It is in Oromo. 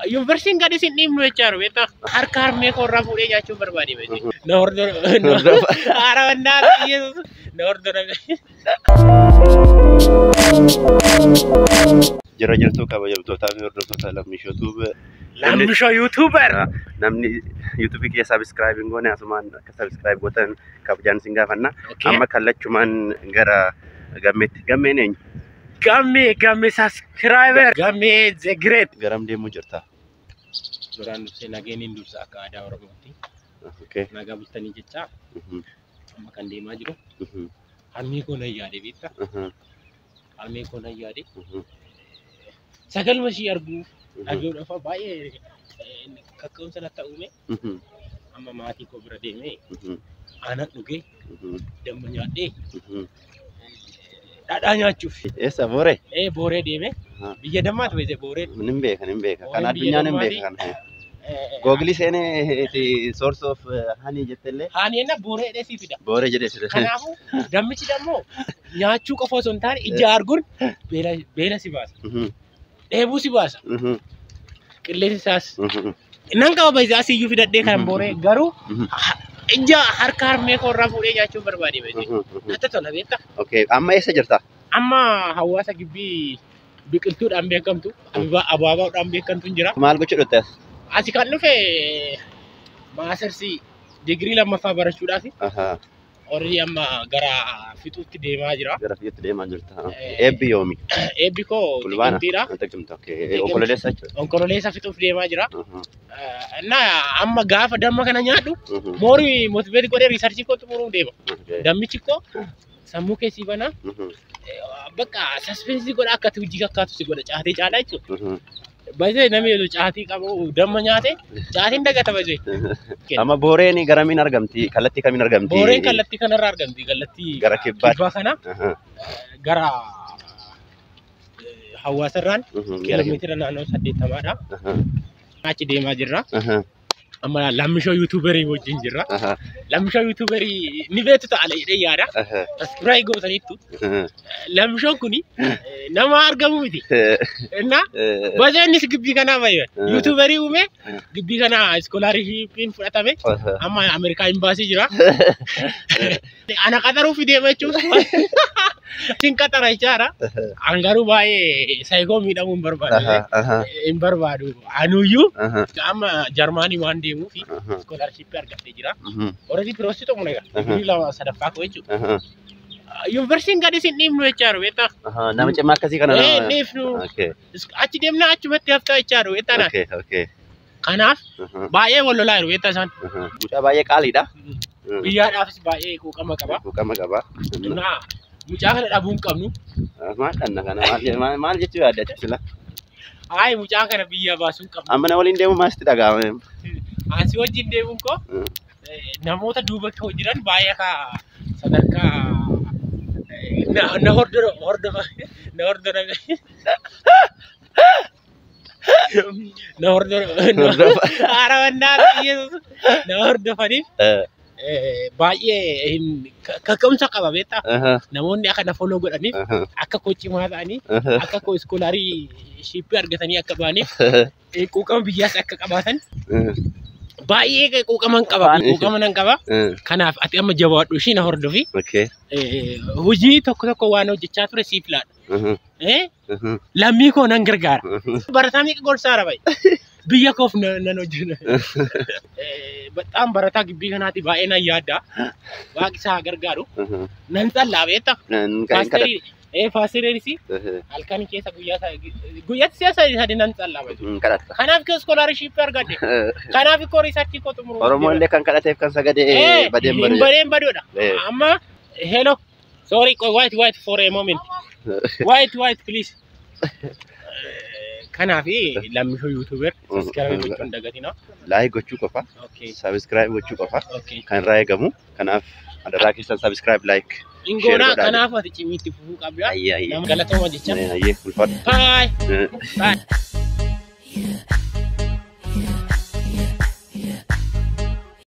Yuunivarsiitiin gadi isin dhiibnu jechaa jiru beektaa? Harka harmee koo irraa fuudhee nyaachuun barbaade beekti. Na hordora. Haara Yesuus na hordora. Jira jirtuu kabajamtootaa fi hordoftoota Lammishoo Tube. Lammishoo YouTuber. Namni yuutuubii kiyya subscribe hin goone asumaan akka subscribe gootan kabajaan isin gaafanna. Amma kallachumaan gara Gammeetti. Gammeen eenyu? Gammee, Gammee subscriber. Gammee the great. Garam deemuu jirta? Duraan dursee nageenyiin dursa akka aadaa Oromootti. Nagaa bultanii jechaa amma kan deemaa jiru. Harmee koo nan yaade beektaa? Harmee koo nan yaade. Sagaluma ishii arguu dhaga'uudhaaf baay'ee kakka'umsa natti uume. Amma maatii koo bira deemee aannan dhugee damma nyaadhee dhadhaa nyaachuuf. Eessa, Booree? Ee, Booree deemee biyya dammaatu beekte Booree. Nin beeka, nin beeka. Kan addunyaan hin beeka kan. Google seenee source of honey jettellee. Honey enna Booree jedhee sii fida. Booree jedhee sida. Kanaafuu dammichi dammoo nyaachuu qofa osoo hin taane ija arguun beela si baasa. Dheebuu si baasa. Qilleensi isaas. Nan qaba baay'ee asiyyuu fidadhee kan Booree garuu ija harka harmee koo irraa fuudhee nyaachuun barbaade beekte. Natti tola beektaa? Okay, amma eessa jirta? Amma hawaasa gibbii biqiltuudhaan beekamtu, abaabaadhaan beekamtu hin jira. Maal gochuu dhufte as? Asi kan dhufe maastersii digirii lammaffaa barachuudhaaf. Already amma gara fixuutti deemaa jira. Gara fixuutti deemaa jirta. Eebbi yoomi? Eebbi koo Xiqimtiidha. Xiqimti, okay. Onkololeessa jechuudha. Onkololeessa fixuuf deemaa jira. Innaa amma gaafa damma kana nyaadhu more motivate godhee research koo xumuruuf deema. Dammichi koo sammuu keessii banaa. Bakka suspense godha, akka hojii kakkaatu si godha, caatee caalaa jechuudha. Baay'ee namni yeroo caatii qabu damma nyaate caatiin dagata baay'ee. Amma Booreen garamiin argamti? Kallattii kamiin argamti? Booreen kallattii kanarraa argamti. Kallattii gara kibbaatti. Kibbaa kana gara hawaasarraan kiiloomeetira naannoo 80dha. Achi deemaa jirra. Amma Lammishoo YouTuberii wajjin jirra. Lammishoo YouTuberii ni beektu ta'a jedhee yaada. Subscribe gootaniittu. Lammishoon kuni nama argamu miti. Innaa baay'ee innis gibbii kanaa baay'ee. YouTuberii uume gibbii kanaa scholarshipiin fudhatame. Amma Ameerikaa embassy jira. Ana qaxaruuf deema jechuun. Sin qaxara jechaadha. An garuu baay'ee saayikoo miidhamuu hin barbaadu. Hin barbaadu. Anuyyuu amma Jarmaanii waan deemuuf scholarshipii argadhee jira. Already process xumure egaa. Digirii lama sadaffaa koo jechuudha. Yuunivarsiitiin gadi isin dhiibnu jechaa jiru beektaa? Nama cimaa akkasii kana. Ee, dhiifnu. Achi deemnaa achumatti haftaa jechaa jiru beektaa? Kanaaf baay'ee wal lolaa jiru beektaa isaan. Mucaa baay'ee qaaliidha. Biyyaadhaafis baay'ee quuqama qaba. Quuqama qaba. Innaa mucaa kana dhabuu hin qabnu. Maal dhanna kana maal jechuu yaadda sila? Hayi, mucaa kana biyya baasuu hin qabnu. Amma na waliin deemu maasitti dhaga'ame? Asi wajjin deemuun koo namoota duuba koo jiran baay'ee akka sadarkaa na hordofa na hordofa na hordofa haara Yesuus na hordofaniif baay'ee kaka'umsa qaba beektaa? Namoonni akka na follow godhaniif, akka koo cimaa ta'anii, akka koo scholarshipii argatanii akka ba'aniif, quuqama biyyaas akka qabaatan baay'ee quuqaman qaba. Quuqama nan qaba. Kanaaf ati amma jabaadhu, ishii na hordofi. Hojii tokko tokko waan hojjechaa ture siif laadha. Lammii koo nan gargaara. Barataa meeqa gorsaara baay'ee. Biyya koof nan hojjeta. Baxaan barataa gibbii kanaati baay'ee nan yaadda. Waaqi isaa gargaaru. Nan tsallaa beektaa? Paasteriinis halkan keessa guyyaa guyyaatti si'a sadi sadi nan tsallaa beektu. Kanaaf koo scholarshipii argadhe. Kanaaf koo research koo xumuruu. Oromoo illee kan kadhateef kan sagadee badeen badee. Badeen baduudha. Amma hello. Sorry, wait, wait for a moment. Wait, wait, please. Kanaaf Lammishoo YouTuber subscribe gochuun dagatina. Like gochuu qofa. Subscribe gochuu qofa. Kan irraa eegamu. Kanaaf adaraa keessan subscribe, like. Ingoonaa kanaaf ati cimiitti fufuu qabda. Nama galatooma jecha. Ayyee, ulfaadha. Bye. Bye.